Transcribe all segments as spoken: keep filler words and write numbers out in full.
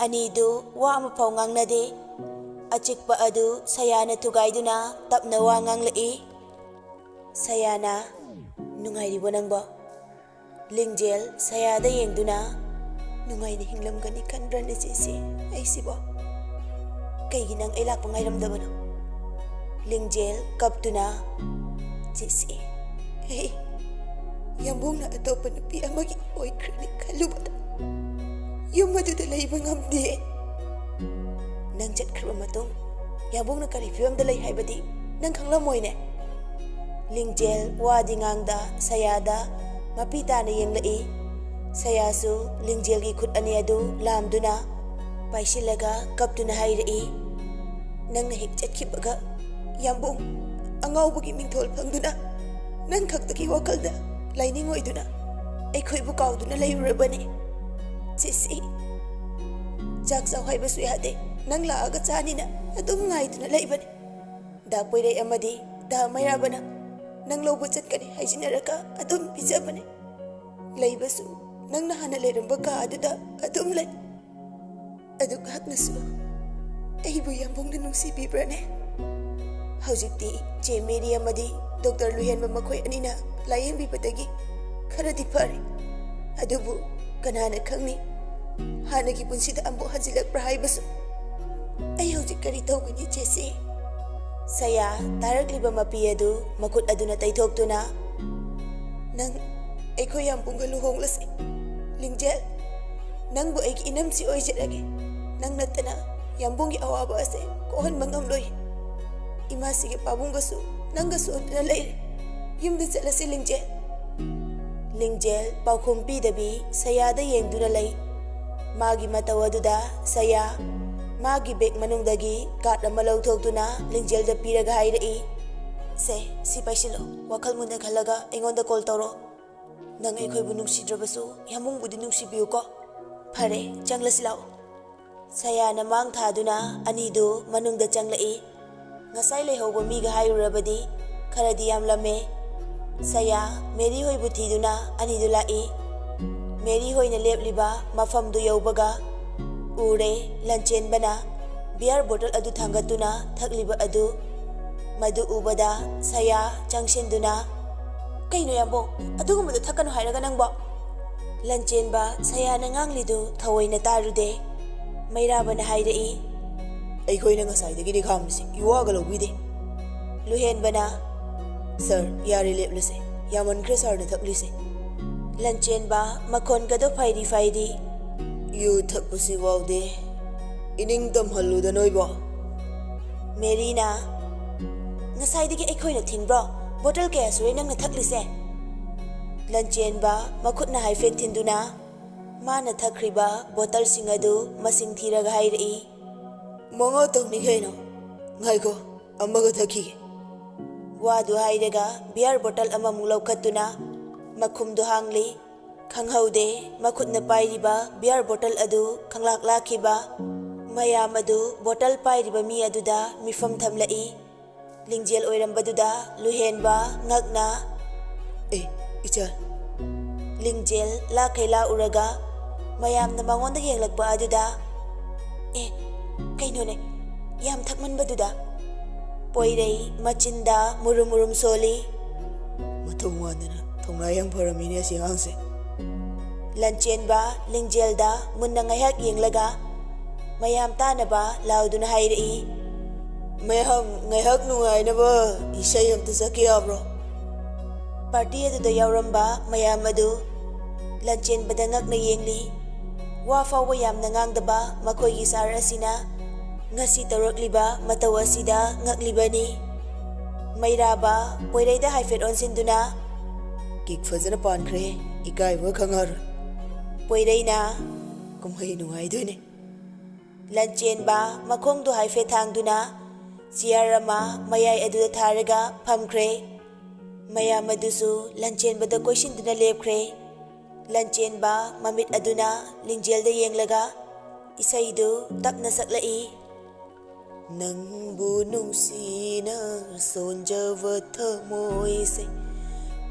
ꯑꯅꯤꯗꯨ ꯋꯥ ꯑꯃꯐꯥꯎ ꯉꯥꯡꯅꯗꯦ꯫ ꯑꯆꯤꯛꯄ ꯑꯗꯨ ꯁꯌꯥꯅ ꯊꯨꯒꯥꯏꯗꯨꯅ ꯇꯞꯅ ꯋꯥ ꯉꯥꯡꯂꯛꯏ꯫ ꯁꯌꯥꯅ, "ꯅꯨꯡꯉꯥꯏꯔꯤꯕꯣ ꯅꯪꯕꯣ?" ꯂꯤꯡꯖꯦꯜ ꯁꯌꯥꯗ ꯌꯦꯡꯗꯨꯅ, "ꯅꯨꯡꯉꯥꯏꯅ ꯍꯤꯡꯂꯝꯒꯅꯤ ꯈꯟꯕ꯭ꯔꯅꯦ ꯆꯦꯆꯦ ꯑꯩꯁꯤꯕꯣ? ꯀꯩꯒꯤ ꯅꯪ ꯑꯩ ꯂꯥꯛꯄ ꯉꯥꯏꯔꯝꯗꯕꯅꯣ?" ꯂꯤꯡꯖꯦꯜ ꯀꯞꯇꯨꯅ, "ꯆꯦꯆꯦ, ꯑꯩ ꯌꯥꯝꯕꯨꯡꯅ ꯑꯇꯣꯞꯄ ꯅꯨꯄꯤ ꯑꯃꯒꯤ ꯑꯣꯏꯈ꯭ꯔꯅꯤ ꯈꯜꯂꯨꯕꯗ ꯌꯨꯝ ꯑꯗꯨꯗ ꯂꯩꯕ ꯉꯝꯗꯦ꯫ ꯅꯪ ꯆꯠꯈ꯭ꯔꯕ ꯃꯇꯨꯡ ꯌꯥꯝꯕꯨꯡꯅ ꯀꯔꯤ ꯐꯤꯕꯝꯗ ꯂꯩ ꯍꯥꯏꯕꯗꯤ ꯅꯪ ꯈꯪꯂꯝꯃꯣꯏꯅꯦ꯫" ꯂꯤꯡꯖꯦꯜ ꯋꯥꯗꯤ ꯉꯥꯡꯗ ꯁꯌꯥꯗ ꯃꯄꯤ ꯇꯥꯅ ꯌꯦꯡꯂꯛꯏ꯫ ꯁꯌꯥꯁꯨ ꯂꯤꯡꯖꯦꯜꯒꯤ ꯈꯨꯠ ꯑꯅꯤ ꯑꯗꯨ ꯂꯥꯝꯗꯨꯅ ꯄꯥꯏꯁꯤꯜꯂꯒ ꯀꯞꯇꯨꯅ ꯍꯥꯏꯔꯛꯏ, "ꯅꯪꯅ ꯍꯦꯛ ꯆꯠꯈꯤꯕꯒ ꯌꯥꯝꯕꯨꯡ ꯑꯉꯥꯎꯕꯒꯤ ꯃꯤꯡꯊꯣꯜ ꯐꯪꯗꯨꯅ ꯅꯪ ꯈꯛꯇꯒꯤ ꯋꯥꯈꯜꯗ ꯂꯥꯏꯅꯤꯡ ꯑꯣꯏꯗꯨꯅ ꯑꯩꯈꯣꯏꯕꯨ ꯀꯥꯎꯗꯨꯅ ꯂꯩꯔꯨꯔꯕꯅꯤ꯫ ꯆꯦꯆꯦ, ꯆꯥꯛ ꯆꯥꯎ ꯍꯥꯏꯕꯁꯨ ꯌꯥꯗꯦ, ꯅꯪ ꯂꯥꯛꯑꯒ ꯆꯥꯅꯤꯅ ꯑꯗꯨꯝ ꯉꯥꯏꯗꯨꯅ ꯂꯩꯕꯅꯤ꯫ ꯗꯥ ꯄꯣꯏꯔꯩ ꯑꯃꯗꯤ ꯗꯥ ꯃꯩꯔꯥꯕꯅ ꯅꯪ ꯂꯧꯕ ꯆꯠꯀꯅꯤ ꯍꯥꯏꯖꯤꯟꯅꯔꯒ ꯑꯗꯨꯝ ꯄꯤꯖꯕꯅꯤ꯫ ꯂꯩꯕꯁꯨ ꯅꯪꯅ ꯍꯥꯟꯅ ꯂꯩꯔꯝꯕ ꯀꯥ ꯑꯗꯨꯗ ꯑꯗꯨꯝ ꯂꯩ꯫ ꯑꯗꯨ ꯈꯛꯅꯁꯨ ꯑꯩꯕꯨ ꯌꯥꯝꯕꯨꯡꯅ ꯅꯨꯡꯁꯤꯕꯤꯕ꯭ꯔꯅꯦ? ꯍꯧꯖꯤꯛꯇꯤ ꯆꯦ ꯃꯦꯔꯤ ꯑꯃꯗꯤ ꯗꯣꯛꯇꯔ ꯂꯨꯍꯦꯟꯕ ꯃꯈꯣꯏ ꯑꯅꯤꯅ ꯂꯥꯌꯦꯡꯕꯤꯕꯗꯒꯤ ꯈꯔꯗꯤ ꯐꯔꯦ꯫ ꯑꯗꯨꯕꯨ ꯀꯅꯥꯅ ꯈꯪꯅꯤ, ꯍꯥꯟꯅꯒꯤ ꯄꯨꯟꯁꯤꯗ ꯑꯃꯨꯛ ꯍꯟꯖꯤꯜꯂꯛꯄ꯭ꯔꯥ ꯍꯥꯏꯕꯁꯨ꯫ ꯑꯩ ꯍꯧꯖꯤꯛ ꯀꯔꯤ ꯇꯧꯒꯅꯤ ꯆꯦꯆꯦ?" ꯁꯌꯥ ꯇꯥꯔꯛꯂꯤꯕ ꯃꯄꯤ ꯑꯗꯨ ꯃꯈꯨꯠ ꯑꯗꯨꯅ ꯇꯩꯊꯣꯛꯇꯨꯅ, "ꯅꯪ ꯑꯩꯈꯣꯏ ꯌꯥꯝꯕꯨꯡꯒ ꯂꯨꯍꯣꯡꯂꯁꯤ꯫ ꯂꯤꯡꯖꯦꯜ, ꯅꯪꯕꯨ ꯑꯩꯒꯤ ꯏꯅꯝꯁꯤ ꯑꯣꯏꯖꯔꯒꯦ꯫ ꯅꯪ ꯅꯠꯇꯅ ꯌꯥꯝꯕꯨꯡꯒꯤ ꯑꯋꯥꯕ ꯑꯁꯦ ꯀꯣꯛꯍꯟꯕ ꯉꯝꯂꯣꯏ꯫ ꯏꯃꯥꯁꯤꯒ ꯄꯥꯕꯨꯡꯒꯁꯨ ꯅꯪꯒꯁꯨ ꯁꯣꯟꯗꯨꯅ ꯂꯩꯔꯦ꯫ ꯌꯨꯝꯗ ꯆꯠꯂꯁꯤ ꯂꯤꯡꯖꯦꯜ꯫" ꯂꯤꯡꯖꯦꯜ ꯄꯥꯎꯈꯨꯝ ꯄꯤꯗꯕꯤ ꯁꯌꯥꯗ ꯌꯦꯡꯗꯨꯅ ꯂꯩ꯫ ꯃꯥꯒꯤ ꯃꯇꯧ ꯑꯗꯨꯗ ꯁꯌꯥ ꯃꯥꯒꯤ ꯕꯦꯒ ꯃꯅꯨꯡꯗꯒꯤ ꯀꯥꯔꯗ ꯑꯃ ꯂꯧꯊꯣꯛꯇꯨꯅ ꯂꯤꯡꯖꯦꯜꯗ ꯄꯤꯔꯒ ꯍꯥꯏꯔꯛꯏ, "ꯁꯦ, ꯁꯤ ꯄꯥꯏꯁꯤꯜꯂꯣ꯫ ꯋꯥꯈꯜ ꯃꯨꯟꯅ ꯈꯜꯂꯒ ꯑꯩꯉꯣꯟꯗ ꯀꯣꯜ ꯇꯧꯔꯛꯑꯣ꯫ ꯅꯪ ꯑꯩꯈꯣꯏꯕꯨ ꯅꯨꯡꯁꯤꯗ꯭ꯔꯕꯁꯨ ꯌꯥꯝꯕꯨꯡꯕꯨꯗꯤ ꯅꯨꯡꯁꯤꯕꯤꯌꯨꯀꯣ꯫ ꯐꯔꯦ, ꯆꯪꯂꯁꯤ ꯂꯥꯛꯑꯣ꯫" ꯁꯌꯥꯅ ꯃꯥꯡ ꯊꯥꯗꯨꯅ ꯑꯅꯤꯗꯨ ꯃꯅꯨꯡꯗ ꯆꯪꯂꯛꯏ꯫ ꯉꯁꯥꯏ ꯂꯩꯍꯧꯕ ꯃꯤꯒ ꯍꯥꯏꯔꯨꯔꯕꯗꯤ ꯈꯔꯗꯤ ꯌꯥꯝꯂꯝꯃꯦ꯫ ꯁꯌꯥ ꯃꯦꯔꯤ ꯍꯣꯏꯕꯨ ꯊꯤꯗꯨꯅ ꯑꯅꯤꯗꯨ ꯂꯥꯛꯏ꯫ ꯃꯦꯔꯤ ꯍꯣꯏꯅ ꯂꯦꯞꯂꯤꯕ ꯃꯐꯝꯗꯨ ꯌꯧꯕꯒ ꯎꯔꯦ꯫ ꯂꯟꯆꯦꯟꯕꯅ ꯕꯤꯌꯔ ꯕꯣꯇꯜ ꯑꯗꯨ ꯊꯥꯡꯒꯠꯇꯨꯅ ꯊꯛꯂꯤꯕ ꯑꯗꯨ꯫ ꯃꯗꯨ ꯎꯕꯗ ꯁꯌꯥ ꯆꯪꯁꯤꯟꯗꯨꯅ, "ꯀꯩꯅꯣ ꯌꯥꯝꯕꯣ, ꯑꯗꯨꯒꯨꯝꯕꯗꯣ ꯊꯛꯀꯅꯨ ꯍꯥꯏꯔꯒ ꯅꯪꯕꯣ?" ꯂꯟꯆꯦꯟꯕ ꯁꯌꯥꯅ ꯉꯥꯡꯂꯤꯗꯨ ꯊꯑꯣꯏꯅ ꯇꯥꯔꯨꯗꯦ꯫ ꯃꯩꯔꯥꯕꯅ ꯍꯥꯏꯔꯛꯏ, "ꯑꯩꯈꯣꯏꯅ ꯉꯁꯥꯏꯗꯒꯤꯗꯤ ꯈꯥꯝꯃꯤꯁꯤ ꯏꯋꯥꯒ ꯂꯧꯕꯤꯗꯦ꯫" ꯂꯨꯍꯦꯟꯕꯅ, "ꯁꯥꯔ, ꯌꯥꯔꯦ, ꯂꯦꯞꯂꯁꯦ꯫ ꯌꯥꯝꯃꯟꯈ꯭ꯔꯦ ꯁꯥꯔꯅ ꯊꯛꯂꯤꯁꯦ꯫" ꯂꯟꯆꯦꯟꯕ ꯃꯈꯣꯟꯒꯗꯣ ꯐꯩꯔꯤ ꯐꯩꯔꯤ, "ꯌꯨ ꯊꯛꯄꯁꯤ ꯋꯥꯎꯗꯦ꯫ ꯏꯅꯤꯡ ꯇꯝꯍꯜꯂꯨꯗ ꯅꯣꯏꯕꯣ꯫" ꯃꯦꯔꯤꯅ, "ꯉꯁꯥꯏꯗꯒꯤ ꯑꯩꯈꯣꯏꯅ ꯊꯤꯡꯕ꯭ꯔꯣ? ꯕꯣꯇꯜ ꯀꯌꯥ ꯁꯨꯔꯦ ꯅꯪꯅ ꯊꯛꯂꯤꯁꯦ?" ꯂꯟꯆꯦꯟꯕ ꯃꯈꯨꯠꯅ ꯍꯥꯏꯐꯦꯠ ꯊꯤꯟꯗꯨꯅ ꯃꯥꯅ ꯊꯛꯈ꯭ꯔꯤꯕ ꯕꯣꯇꯜꯁꯤꯡ ꯑꯗꯨ ꯃꯁꯤꯡ ꯊꯤꯔꯒ ꯍꯥꯏꯔꯛꯏ, "ꯃꯉꯥ ꯇꯪꯅꯤ ꯀꯩꯅꯣ꯫ ꯉꯥꯏꯈꯣ, ꯑꯃꯒ ꯊꯛꯈꯤꯒꯦ꯫" ꯋꯥꯗꯨ ꯍꯥꯏꯔꯒ ꯕꯤꯌꯔ ꯕꯣꯇꯜ ꯑꯃꯃꯨꯛ ꯂꯧꯈꯠꯇꯨꯅ ꯃꯈꯨꯝꯗꯨ ꯍꯥꯡꯂꯤ꯫ ꯈꯪꯍꯧꯗꯦ, ꯃꯈꯨꯠꯅ ꯄꯥꯏꯔꯤꯕ ꯕꯤꯌꯔ ꯕꯣꯇꯜ ꯑꯗꯨ ꯈꯪꯂꯥꯛ ꯂꯥꯛꯈꯤꯕ꯫ ꯃꯌꯥꯝ ꯑꯗꯨ ꯕꯣꯇꯜ ꯄꯥꯏꯔꯤꯕ ꯃꯤ ꯑꯗꯨꯗ ꯃꯤꯐꯝ ꯊꯝꯂꯛꯏ꯫ ꯂꯤꯡꯖꯦꯜ ꯑꯣꯏꯔꯝꯕꯗꯨꯗ ꯂꯨꯍꯦꯟꯕ ꯉꯛꯅ, "ꯑꯦ, ꯏꯆꯥ!" ꯂꯤꯡꯖꯦꯜ ꯂꯥꯛꯈꯩ ꯂꯥꯛꯎꯔꯒ ꯃꯌꯥꯝꯅ ꯃꯉꯣꯟꯗ ꯌꯦꯡꯂꯛꯄ ꯑꯗꯨꯗ, "ꯑꯦ, ꯀꯩꯅꯣꯅꯦ, ꯌꯥꯝ ꯊꯛꯃꯟꯕꯗꯨꯗ?" ꯄꯣꯏꯔꯩ ꯃꯆꯤꯟꯗ ꯃꯨꯔꯨꯝ ꯃꯨꯔꯨꯝ ꯁꯣꯜꯂꯤ꯫ "ꯃꯊꯧ ꯃꯥꯟꯗꯅ ꯊꯧꯅꯥ ꯌꯥꯝ ꯐꯔꯝꯃꯤꯅꯦ ꯑꯁꯤ ꯑꯉꯥꯡꯁꯦ꯫" ꯂꯟꯆꯦꯟꯕ ꯂꯤꯡꯖꯦꯜꯗ ꯃꯨꯟꯅ ꯉꯥꯏꯍꯥꯛ ꯌꯦꯡꯂꯒ ꯃꯌꯥꯝ ꯇꯥꯅꯕ ꯂꯥꯎꯗꯨꯅ ꯍꯥꯏꯔꯛꯏ, "ꯃꯌꯥꯝ ꯉꯥꯏꯍꯥꯛ ꯅꯨꯡꯉꯥꯏꯅꯕ ꯏꯁꯩ ꯑꯝꯇ ꯁꯛꯀꯦ ꯌꯥꯕ꯭ꯔꯣ?" ꯄꯥꯔꯇꯤ ꯑꯗꯨꯗ ꯌꯥꯎꯔꯝꯕ ꯃꯌꯥꯝ ꯑꯗꯨ ꯂꯟꯆꯦꯟꯕꯗ ꯉꯛꯅ ꯌꯦꯡꯂꯤ꯫ ꯋꯥ ꯐꯥꯎꯕ ꯌꯥꯝꯅ ꯉꯥꯡꯗꯕ ꯃꯈꯣꯏꯒꯤ ꯁꯥꯔ ꯑꯁꯤꯅ ꯉꯁꯤ ꯇꯧꯔꯛꯂꯤꯕ ꯃꯇꯧ ꯑꯁꯤꯗ ꯉꯛꯂꯤꯕꯅꯤ꯫ ꯃꯩꯔꯥꯕ ꯄꯣꯏꯔꯩꯗ ꯍꯥꯏꯐꯦꯠ ꯑꯣꯟꯁꯤꯟꯗꯨꯅ, "ꯀꯤꯛ ꯐꯖꯅ ꯄꯥꯟꯈ꯭ꯔꯦ, ꯏꯀꯥꯏꯕꯒ ꯈꯪꯉꯔꯣꯏ꯫" ꯄꯣꯏꯔꯩꯅ, "ꯀꯨꯝꯍꯩ ꯅꯨꯡꯉꯥꯏꯗꯣꯏꯅꯦ꯫" ꯂꯟꯆꯦꯟꯕ ꯃꯈꯣꯡꯗꯨ ꯍꯥꯏꯐꯦꯠ ꯊꯥꯡꯗꯨꯅ ꯆꯤꯌꯥꯔ ꯑꯃ ꯃꯌꯥꯏ ꯑꯗꯨꯗ ꯊꯥꯔꯒ ꯐꯝꯈ꯭ꯔꯦ꯫ ꯃꯌꯥꯝ ꯑꯗꯨꯁꯨ ꯂꯟꯆꯦꯟꯕꯗ ꯀꯣꯏꯁꯤꯟꯗꯨꯅ ꯂꯦꯞꯈ꯭ꯔꯦ꯫ ꯂꯟꯆꯦꯟꯕ ꯃꯃꯤꯠ ꯑꯗꯨꯅ ꯂꯤꯡꯖꯦꯜꯗ ꯌꯦꯡꯂꯒ ꯏꯁꯩꯗꯨ ꯇꯞꯅ ꯁꯛꯂꯛꯏ꯫ ꯅꯪꯕꯨ ꯅꯨꯡꯁꯤꯅ ꯁꯣꯟꯖꯕ ꯊꯃꯣꯏꯁꯦ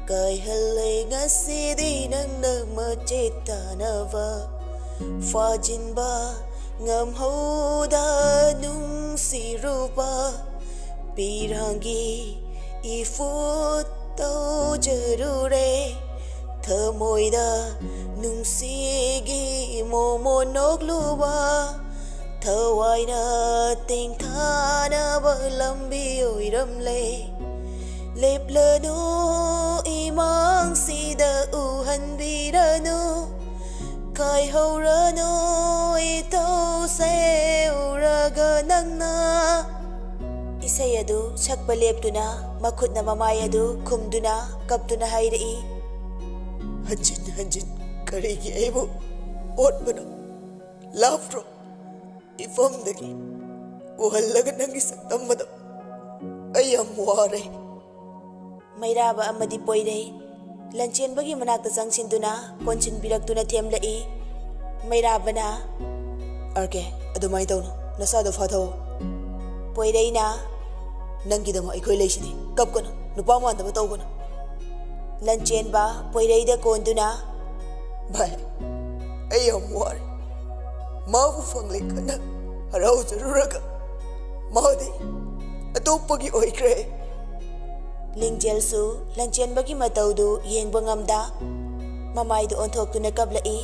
ꯀꯥꯏꯍꯜꯂꯦ ꯉꯁꯤꯗꯤ ꯅꯪꯅ ꯃꯆꯦꯠ ꯇꯥꯅꯕ ꯐꯥꯖꯤꯟꯕ ꯉꯝꯍꯧꯗ ꯅꯨꯡꯁꯤꯔꯨꯕ ꯄꯤꯔꯥꯡꯒꯤ ꯏꯐꯨꯠ ꯇꯧꯖꯔꯨꯔꯦ꯫ ꯊꯃꯣꯏꯗ ꯅꯨꯡꯁꯤꯒꯤ ꯃꯣꯃꯣꯟ ꯅꯣꯛꯂꯨꯕ ꯊꯋꯥꯏꯅ ꯇꯦꯡꯊꯥꯅꯕ ꯂꯝꯕꯤ ꯑꯣꯏꯔꯝꯂꯦ꯫ ꯂꯦꯞꯂꯅꯨ ꯏꯃꯥꯡꯁꯤꯗ ꯎꯍꯟꯕꯤꯔꯅꯨ ꯀꯥꯏꯍꯧꯔꯅꯨ ꯏꯇꯧꯁꯦ ꯎꯔꯒ ꯅꯪꯅ꯫ ꯏꯁꯩ ꯑꯗꯨ ꯁꯛꯄ ꯂꯦꯞꯇꯨꯅ ꯃꯈꯨꯠꯅ ꯃꯃꯥꯏ ꯑꯗꯨ ꯈꯨꯝꯗꯨꯅ ꯀꯞꯇꯨꯅ ꯍꯥꯏꯔꯛꯏ꯫ ꯍꯟꯖꯤꯟ ꯍꯟꯖꯤꯟ ꯀꯔꯤꯒꯤ ꯑꯩꯕꯨ ꯑꯣꯠꯄꯅꯣ? ꯂꯥꯞꯇ꯭ꯔꯣ ꯏꯐꯝꯗꯒꯤ ꯎꯍꯜꯂꯒ ꯅꯪꯒꯤ ꯁꯛꯇꯝ ꯑꯗꯣ? ꯑꯩ ꯌꯥꯝ ꯋꯥꯔꯦ꯫ ꯃꯩꯔꯥꯕ ꯑꯃꯗꯤ ꯄꯣꯏꯔꯩ ꯂꯟꯆꯦꯟꯕꯒꯤ ꯃꯅꯥꯛꯇ ꯆꯪꯁꯤꯟꯗꯨꯅ ꯀꯣꯟꯁꯤꯟꯕꯤꯔꯛꯇꯨꯅ ꯊꯦꯝꯂꯛꯏ꯫ ꯃꯩꯔꯥꯕꯅ, "ꯑꯥꯔ ꯀꯦ, ꯑꯗꯨꯃꯥꯏꯅ ꯇꯧꯅꯨ, ꯅꯁꯥꯗꯣ ꯐꯥꯊꯧ꯫" ꯄꯣꯏꯔꯩꯅ, "ꯅꯪꯒꯤꯗꯃꯛ ꯑꯩꯈꯣꯏ ꯂꯩꯁꯤꯗꯤ, ꯀꯞꯀꯅꯨ, ꯅꯨꯄꯥ ꯃꯥꯟꯗꯕ ꯇꯧꯒꯅꯨ꯫" ꯂꯟꯆꯦꯟꯕ ꯄꯣꯏꯔꯩꯗ ꯀꯣꯟꯗꯨꯅ, "ꯚꯥꯏ, ꯑꯩ ꯌꯥꯝ ꯋꯥꯔꯦ꯫ ꯃꯥꯕꯨ ꯐꯪꯂꯦ ꯈꯟꯅ ꯍꯔꯥꯎꯖꯔꯨꯔꯒ ꯃꯥꯗꯤ ꯑꯇꯣꯞꯄꯒꯤ ꯑꯣꯏꯈ꯭ꯔꯦ꯫" ꯂꯤꯡꯖꯦꯜꯁꯨ ꯂꯟꯆꯦꯟꯕꯒꯤ ꯃꯇꯧꯗꯨ ꯌꯦꯡꯕ ꯉꯝꯗ ꯃꯃꯥꯏꯗꯨ ꯑꯣꯟꯊꯣꯛꯇꯨꯅ ꯀꯞꯂꯛꯏ꯫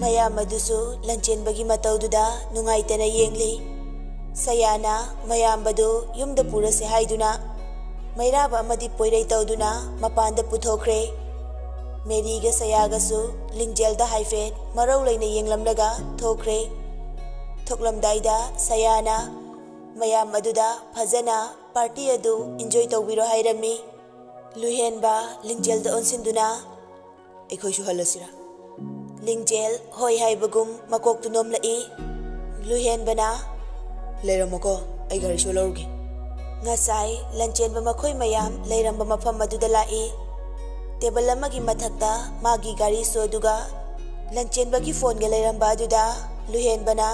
ꯃꯌꯥꯝ ꯑꯗꯨꯁꯨ ꯂꯟꯆꯦꯟꯕꯒꯤ ꯃꯇꯧꯗꯨꯗ ꯅꯨꯡꯉꯥꯏꯇꯅ ꯌꯦꯡꯂꯤ꯫ ꯁꯌꯥꯅ ꯃꯌꯥꯝꯕꯗꯨ ꯌꯨꯝꯗ ꯄꯨꯔꯁꯦ ꯍꯥꯏꯗꯨꯅ ꯃꯩꯔꯥꯕ ꯑꯃꯗꯤ ꯄꯣꯏꯔꯩ ꯇꯧꯗꯨꯅ ꯃꯄꯥꯟꯗ ꯄꯨꯊꯣꯛꯈ꯭ꯔꯦ꯫ ꯃꯦꯔꯤꯒ ꯁꯌꯥꯒꯁꯨ ꯂꯤꯡꯖꯦꯜꯗ ꯍꯥꯏꯐꯦꯠ ꯃꯔꯧ ꯂꯩꯅ ꯌꯦꯡꯂꯝꯂꯒ ꯊꯣꯛꯈ꯭ꯔꯦ꯫ ꯊꯣꯛꯂꯝꯗꯥꯏꯗ ꯁꯌꯥꯅ ꯃꯌꯥꯝ ꯑꯗꯨꯗ ꯐꯖꯅ ꯄꯥꯔꯇꯤ ꯑꯗꯨ ꯏꯟꯖꯣꯏ ꯇꯧꯕꯤꯔꯣ ꯍꯥꯏꯔꯝꯃꯤ꯫ ꯂꯨꯍꯦꯟꯕ ꯂꯤꯡꯖꯦꯜꯗ ꯑꯣꯟꯁꯤꯟꯗꯨꯅ, "ꯑꯩꯈꯣꯏꯁꯨ ꯍꯜꯂꯁꯤꯔꯥ?" ꯂꯤꯡꯖꯦꯜ ꯍꯣꯏ ꯍꯥꯏꯕꯒꯨꯝ ꯃꯀꯣꯛꯇꯨ ꯅꯣꯝꯂꯛꯏ꯫ ꯂꯨꯍꯦꯟꯕꯅ, "ꯂꯩꯔꯝꯃꯣꯀꯣ, ꯑꯩ ꯒꯥꯔꯤ ꯁꯣ ꯂꯧꯔꯨꯒꯦ꯫" ꯉꯁꯥꯏ ꯂꯟꯆꯦꯟꯕ ꯃꯈꯣꯏ ꯃꯌꯥꯝ ꯂꯩꯔꯝꯕ ꯃꯐꯝ ꯑꯗꯨꯗ ꯂꯥꯛꯏ꯫ ꯇꯦꯕꯜ ꯑꯃꯒꯤ ꯃꯊꯛꯇ ꯃꯥꯒꯤ ꯒꯥꯔꯤ ꯁꯣꯗꯨꯒ ꯂꯟꯆꯦꯟꯕꯒꯤ ꯐꯣꯟꯒ ꯂꯩꯔꯝꯕ ꯑꯗꯨꯗ ꯂꯨꯍꯦꯟꯕꯅ,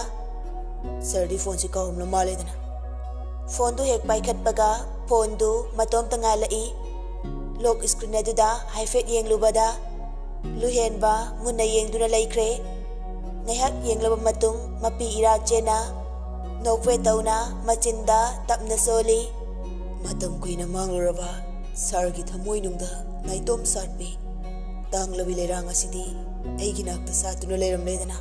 "ꯁꯥꯔꯗꯤ ꯐꯣꯟꯁꯤ ꯀꯥꯎꯔꯝꯂ ꯃꯥꯜꯂꯦꯗꯅ꯫" ꯐꯣꯟꯗꯨ ꯍꯦꯛ ꯄꯥꯏꯈꯠꯄꯒ ꯐꯣꯟꯗꯨ ꯃꯇꯣꯝꯇ ꯉꯥꯜꯂꯛꯏ꯫ ꯂꯣꯛ ꯁ꯭ꯀ꯭ꯔꯤꯟ ꯑꯗꯨꯗ ꯍꯥꯏꯐꯦꯠ ꯌꯦꯡꯂꯨꯕꯗ ꯂꯨꯍꯦꯟꯕ ꯃꯨꯟꯅ ꯌꯦꯡꯗꯨꯅ ꯂꯩꯈ꯭ꯔꯦ꯫ ꯉꯥꯏꯍꯥꯛ ꯌꯦꯡꯂꯕ ꯃꯇꯨꯡ ꯃꯄꯤ ꯏꯔꯥ ꯆꯦꯟꯅ ꯅꯣꯛꯐꯦꯠ ꯇꯧꯅ ꯃꯆꯤꯟꯗ ꯇꯞꯅ ꯁꯣꯜꯂꯤ꯫ ꯃꯇꯝ ꯀꯨꯏꯅ ꯃꯥꯡꯂꯨꯔꯕ ꯁꯥꯔꯒꯤ ꯊꯃꯣꯏꯅꯨꯡꯗ ꯅꯥꯏꯇꯣꯝ ꯁꯥꯠꯄꯤ ꯇꯥꯡꯂꯕꯤ ꯂꯩꯔꯥꯡ ꯑꯁꯤꯗꯤ ꯑꯩꯒꯤ ꯅꯥꯛꯇ ꯁꯥꯠꯇꯨꯅ ꯂꯩꯔꯝꯂꯦꯗꯅ꯫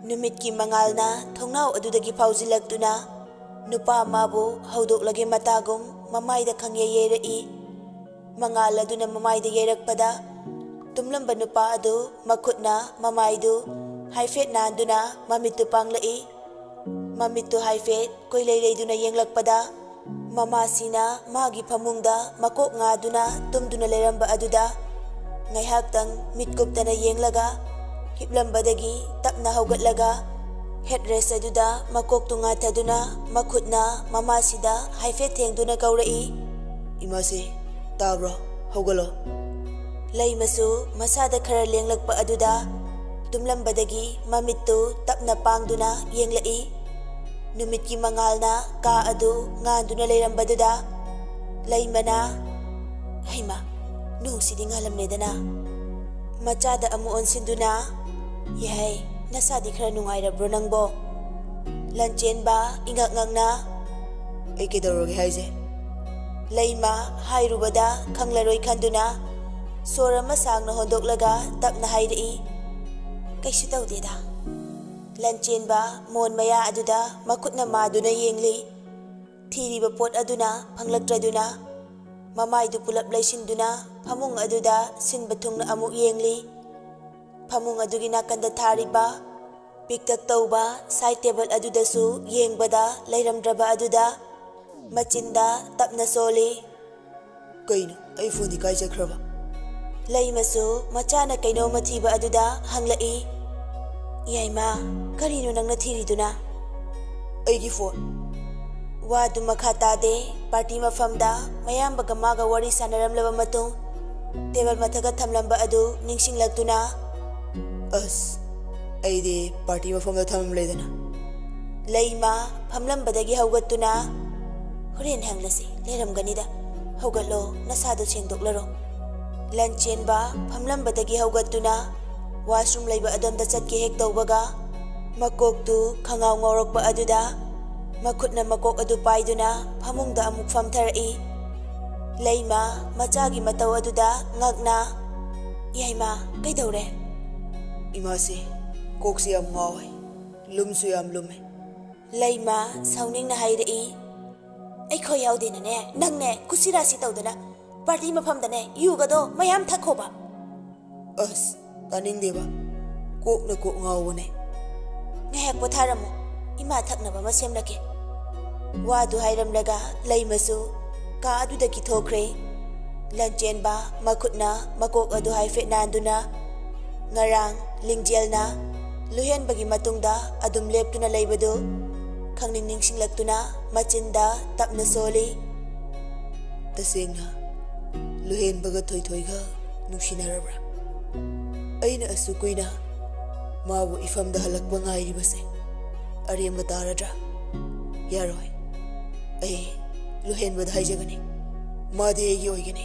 ꯅꯨꯃꯤꯠꯀꯤ ꯃꯉꯥꯜꯅ ꯊꯣꯡꯅꯥꯎ ꯑꯗꯨꯗꯒꯤ ꯐꯥꯎꯖꯤꯜꯂꯛꯇꯨꯅ ꯅꯨꯄꯥ ꯑꯃꯕꯨ ꯍꯧꯗꯣꯛꯂꯒꯦ ꯃꯇꯥꯒꯨꯝ ꯃꯃꯥꯏꯗ ꯈꯪꯌꯩ ꯌꯩꯔꯛꯏ꯫ ꯃꯉꯥꯜ ꯑꯗꯨꯅ ꯃꯃꯥꯏꯗ ꯌꯩꯔꯛꯄꯗ ꯇꯨꯝꯂꯝꯕ ꯅꯨꯄꯥ ꯑꯗꯨ ꯃꯈꯨꯠꯅ ꯃꯃꯥꯏꯗꯨ ꯍꯥꯏꯐꯦꯠ ꯅꯥꯟꯗꯨꯅ ꯃꯃꯤꯠꯇꯨ ꯄꯥꯡꯂꯛꯏ꯫ ꯃꯃꯤꯠꯇꯨ ꯍꯥꯏꯐꯦꯠ ꯀꯣꯏꯂꯩ ꯂꯩꯗꯨꯅ ꯌꯦꯡꯂꯛꯄꯗ ꯃꯃꯥꯁꯤꯅ ꯃꯥꯒꯤ ꯐꯃꯨꯡꯗ ꯃꯀꯣꯛ ꯉꯥꯗꯨꯅ ꯇꯨꯝꯗꯨꯅ ꯂꯩꯔꯝꯕ ꯑꯗꯨꯗ ꯉꯥꯏꯍꯥꯛꯇꯪ ꯃꯤꯠ ꯀꯨꯞꯇꯅ ꯌꯦꯡꯂꯒ ꯍꯤꯞꯂꯝꯕꯗꯒꯤ ꯇꯞꯅ ꯍꯧꯒꯠꯂꯒ ꯍꯦꯠ ꯔꯦꯁ ꯑꯗꯨꯗ ꯃꯀꯣꯛꯇꯨ ꯉꯥꯊꯗꯨꯅ ꯃꯈꯨꯠꯅ ꯃꯃꯥꯁꯤꯗ ꯍꯥꯏꯐꯦꯠ ꯊꯦꯡꯗꯨꯅ ꯀꯧꯔꯛꯏ꯫ "ꯏꯃꯥꯁꯦ, ꯇꯥꯕ꯭ꯔꯣ? ꯍꯧꯒꯠꯂꯣ꯫" ꯂꯩꯃꯁꯨ ꯃꯁꯥꯗ ꯈꯔ ꯂꯦꯡꯂꯛꯄ ꯑꯗꯨꯗ ꯇꯨꯝꯂꯝꯕꯗꯒꯤ ꯃꯃꯤꯠꯇꯨ ꯇꯞꯅ ꯄꯥꯡꯗꯨꯅ ꯌꯦꯡꯂꯛꯏ꯫ ꯅꯨꯃꯤꯠꯀꯤ ꯃꯉꯥꯜꯅ ꯀꯥ ꯑꯗꯨ ꯉꯥꯟꯗꯨꯅ ꯂꯩꯔꯝꯕꯗꯨꯗ ꯂꯩꯃꯅ, "ꯍꯩꯃꯥ, ꯅꯣꯡꯁꯤꯗꯤ ꯉꯥꯜꯂꯝꯂꯦꯗꯅ꯫" ꯃꯆꯥꯗ ꯑꯃꯨꯛ ꯑꯣꯟꯁꯤꯟꯗꯨꯅ, "ꯌꯥꯏ, ꯅꯁꯥꯗꯤ ꯈꯔ ꯅꯨꯡꯉꯥꯏꯔꯕ꯭ꯔꯣ ꯅꯪꯕꯣ?" ꯂꯟꯆꯦꯟꯕ ꯏꯉꯛ ꯉꯛꯅ, "ꯑꯩ ꯀꯩꯗꯧꯔꯒꯦ ꯍꯥꯏꯁꯦ?" ꯂꯩꯃ ꯍꯥꯏꯔꯨꯕꯗ ꯈꯪꯂꯔꯣꯏ ꯈꯟꯗꯨꯅ ꯁꯣꯔ ꯑꯃ ꯁꯥꯡꯅ ꯍꯣꯟꯗꯣꯛꯂꯒ ꯇꯞꯅ ꯍꯥꯏꯔꯛꯏ, "ꯀꯩꯁꯨ ꯇꯧꯗꯦꯗ꯫" ꯂꯟꯆꯦꯟꯕ ꯃꯣꯟ ꯃꯌꯥ ꯑꯗꯨꯗ ꯃꯈꯨꯠꯅ ꯃꯥꯗꯨꯅ ꯌꯦꯡꯂꯤ꯫ ꯊꯤꯔꯤꯕ ꯄꯣꯠ ꯑꯗꯨꯅ ꯐꯪꯂꯛꯇ꯭ꯔꯗꯨꯅ ꯃꯃꯥꯏꯗꯨ ꯄꯨꯂꯞ ꯂꯩꯁꯤꯟꯗꯨꯅ ꯐꯃꯨꯡ ꯑꯗꯨꯗ ꯁꯤꯟꯕ ꯊꯨꯡꯅ ꯑꯃꯨꯛ ꯌꯦꯡꯂꯤ꯫ ꯐꯃꯨꯡ ꯑꯗꯨꯒꯤ ꯅꯥꯀꯟꯗ ꯊꯥꯔꯤꯕ ꯄꯤꯛꯇꯛ ꯇꯧꯕ ꯁꯥꯏꯠ ꯇꯦꯕꯜ ꯑꯗꯨꯗꯁꯨ ꯌꯦꯡꯕꯗ ꯂꯩꯔꯝꯗ꯭ꯔꯕ ꯑꯗꯨꯗ ꯃꯆꯤꯟꯗ ꯇꯞꯅ ꯁꯣꯜꯂꯤ꯫ "ꯀꯩꯅꯣ, ꯑꯩ ꯐꯣꯟꯗꯤ ꯀꯥꯏ ꯆꯠꯈ꯭ꯔꯕ?" ꯂꯩꯃꯁꯨ ꯃꯆꯥꯅ ꯀꯩꯅꯣꯝꯃ ꯊꯤꯕ ꯑꯗꯨꯗ ꯍꯪꯂꯛꯏ, "ꯌꯥꯏꯃ, ꯀꯔꯤꯅꯣ ꯅꯪꯅ ꯊꯤꯔꯤꯗꯨꯅ?" "ꯑꯩꯒꯤ ꯐꯣꯟ꯫" ꯋꯥꯗꯨ ꯃꯈꯥ ꯇꯥꯗꯦ꯫ ꯄꯥꯔꯇꯤ ꯃꯐꯝꯗ ꯃꯌꯥꯝꯕꯒ ꯃꯥꯒ ꯋꯥꯔꯤ ꯁꯥꯟꯅꯔꯝꯂꯕ ꯃꯇꯨꯡ ꯇꯦꯕꯜ ꯃꯊꯛꯇ ꯊꯝꯂꯝꯕ ꯑꯗꯨ ꯅꯤꯡꯁꯤꯡꯂꯛꯇꯨꯅ, "ꯑꯁ, ꯑꯩꯗꯤ ꯄꯥꯔꯇꯤ ꯃꯐꯝꯗ ꯊꯝꯂꯝꯂꯦꯗꯅ꯫" ꯂꯩꯃ ꯐꯝꯂꯝꯕꯗꯒꯤ ꯍꯧꯒꯠꯇꯨꯅ, "ꯍꯣꯔꯦꯟ ꯍꯪꯂꯁꯤ, ꯂꯩꯔꯝꯒꯅꯤꯗ꯫ ꯍꯧꯒꯠꯂꯣ, ꯅꯁꯥꯗꯣ ꯁꯦꯡꯗꯣꯛꯂꯔꯣ꯫" ꯂꯟꯆꯦꯟꯕ ꯐꯝꯂꯝꯕꯗꯒꯤ ꯍꯧꯒꯠꯇꯨꯅ washroom ꯂꯩꯕ ꯑꯗꯣꯝꯗ ꯆꯠꯀꯦ ꯍꯦꯛ ꯇꯧꯕꯒ, ꯃꯀꯣꯛꯇꯨ ꯈꯪꯉꯥꯎ ꯉꯥꯎꯔꯛꯄ ꯑꯗꯨꯗ ꯃꯈꯨꯠꯅ ꯃꯀꯣꯛ ꯑꯗꯨ ꯄꯥꯏꯗꯨꯅ ꯐꯃꯨꯡꯗ ꯑꯃꯨꯛ ꯐꯝꯊꯔꯛꯏ꯫ ꯂꯩꯃ ꯃꯆꯥꯒꯤ ꯃꯇꯧ ꯑꯗꯨꯗ ꯉꯛꯅ, "ꯌꯥꯏꯃ, ꯀꯩꯗꯧꯔꯦ?" "ꯏꯃꯥꯁꯦ, ꯀꯣꯛꯁꯦ ꯌꯥꯝ ꯉꯥꯎꯋꯦ, ꯂꯨꯝꯁꯨ ꯌꯥꯝ ꯂꯨꯝꯃꯦ꯫" ꯂꯩꯃ ꯁꯥꯎꯅꯤꯡꯅ ꯍꯥꯏꯔꯛꯏ꯫ "ꯑꯩꯈꯣꯏ ꯌꯥꯎꯗꯦꯅꯅꯦ, ꯅꯪꯅꯦ ꯀꯨꯁꯤꯔꯥꯁꯤ ꯇꯧꯗꯅ party ꯃꯐꯝꯗꯅꯦ ꯌꯨꯒꯗꯣ ꯃꯌꯥꯝ ꯊꯛꯈꯣꯕ꯫" "ꯑꯁ, ꯇꯥꯅꯤꯡꯗꯦꯕ, ꯀꯣꯛꯅ ꯀꯣꯛ ꯉꯥꯎꯕꯅꯦ꯫" "ꯉꯥꯏꯍꯥꯛ ꯄꯣꯊꯥꯔꯝꯃꯨ, ꯏꯃꯥ ꯊꯛꯅꯕ ꯑꯃ ꯁꯦꯝꯂꯛꯀꯦ꯫" ꯋꯥꯗꯨ ꯍꯥꯏꯔꯝꯂꯒ ꯂꯩꯃꯁꯨ ꯀꯥ ꯑꯗꯨꯗꯒꯤ ꯊꯣꯛꯈ꯭ꯔꯦ꯫ ꯂꯟꯆꯦꯟꯕ ꯃꯈꯨꯠꯅ ꯃꯀꯣꯛ ꯑꯗꯨ ꯍꯥꯏꯐꯦꯠ ꯅꯥꯟꯗꯨꯅ, ꯉꯔꯥꯡ ꯂꯤꯡꯖꯦꯜꯅ ꯂꯨꯍꯦꯟꯕꯒꯤ ꯃꯇꯨꯡꯗ ꯑꯗꯨꯝ ꯂꯦꯞꯇꯨꯅ ꯂꯩꯕꯗꯨ ꯈꯪꯅꯤꯡ ꯅꯤꯡꯁꯤꯡꯂꯛꯇꯨꯅ ꯃꯆꯤꯟꯗ ꯇꯞꯅ ꯁꯣꯜꯂꯤ꯫ "ꯇꯁꯦꯡꯅ ꯂꯨꯍꯦꯟꯕꯒ ꯊꯣꯏꯊꯣꯏꯒ ꯅꯨꯡꯁꯤꯅꯔꯕ꯭ꯔꯥ? ꯑꯩꯅ ꯑꯁꯨꯛ ꯀꯨꯏꯅ ꯃꯥꯕꯨ ꯏꯐꯝꯗ ꯍꯜꯂꯛꯄ ꯉꯥꯏꯔꯤꯕꯁꯦ ꯑꯔꯦꯝꯕ ꯇꯥꯔꯗ꯭ꯔꯥ? ꯌꯥꯔꯣꯏ꯫ ꯑꯩ ꯂꯨꯍꯦꯟꯕꯗ ꯍꯥꯏꯖꯒꯅꯤ꯫ ꯃꯥꯗꯤ ꯑꯩꯒꯤ ꯑꯣꯏꯒꯅꯤ꯫"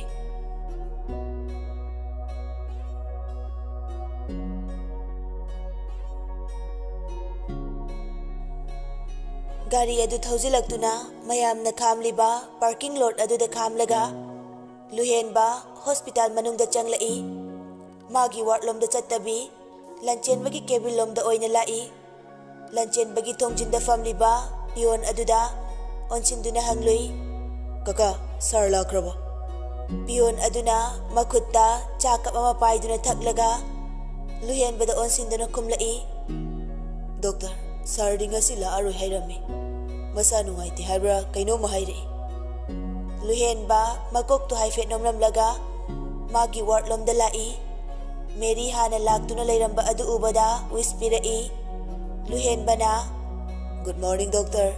ꯒꯥꯔꯤ ꯑꯗꯨ ꯊꯧꯖꯤꯜꯂꯛꯇꯨꯅ ꯃꯌꯥꯝꯅ ꯈꯥꯝꯂꯤꯕ parking lot ꯑꯗꯨꯗ ꯈꯥꯝꯂꯒ ꯂꯨꯍꯦꯟꯕ hospital ꯃꯅꯨꯡꯗ ꯆꯪꯂꯛꯏ꯫ ꯃꯥꯒꯤ ward ꯂꯣꯝꯗ ꯆꯠꯇꯕꯤ ꯂꯟꯆꯦꯟꯕꯒꯤ cabin ꯂꯣꯝꯗ ꯑꯣꯏꯅ ꯂꯥꯛꯏ꯫ ꯂꯟꯆꯦꯟꯕꯒꯤ ꯊꯣꯡꯖꯤꯟꯗ ꯐꯝꯂꯤꯕ peon ꯑꯗꯨꯗ ꯑꯣꯟꯁꯤꯟꯗꯨꯅ ꯍꯪꯂꯨꯏ, "ꯀꯀꯥ, sir ꯂꯥꯛꯈ꯭ꯔꯕꯣ?" Peon ꯑꯗꯨꯅ ꯃꯈꯨꯠꯇ ꯆꯥ cup ꯑꯃ ꯄꯥꯏꯗꯨꯅ ꯊꯛꯂꯒ ꯂꯨꯍꯦꯟꯕꯗ ꯑꯣꯟꯁꯤꯟꯗꯨꯅ ꯈꯨꯝꯂꯛꯏ, "Doctor, sirꯗꯤ ꯉꯁꯤ ꯂꯥꯛꯑꯔꯣꯏ ꯍꯥꯏꯔꯝꯃꯤ꯫ ꯃꯁꯥ ꯅꯨꯡꯉꯥꯏꯇꯦ ꯍꯥꯏꯕ꯭ꯔꯥ ꯀꯩꯅꯣꯝꯃ ꯍꯥꯏꯔꯛꯏ꯫" ꯂꯨꯍꯦꯟꯕ ꯃꯀꯣꯛꯇꯨ ꯍꯥꯏꯐꯦꯠ ꯅꯣꯝꯂꯝꯂꯒ ꯃꯥꯒꯤ ward ꯂꯣꯝꯗ ꯂꯥꯛꯏ꯫ ꯃꯦꯔꯤ ꯍꯥꯟꯅ ꯂꯥꯛꯇꯨꯅ ꯂꯩꯔꯝꯕ ꯑꯗꯨ ꯎꯕꯗ wish ꯄꯤꯔꯛꯏ꯫ ꯂꯨꯍꯦꯟꯕꯅ, "Good morning, doctor꯫"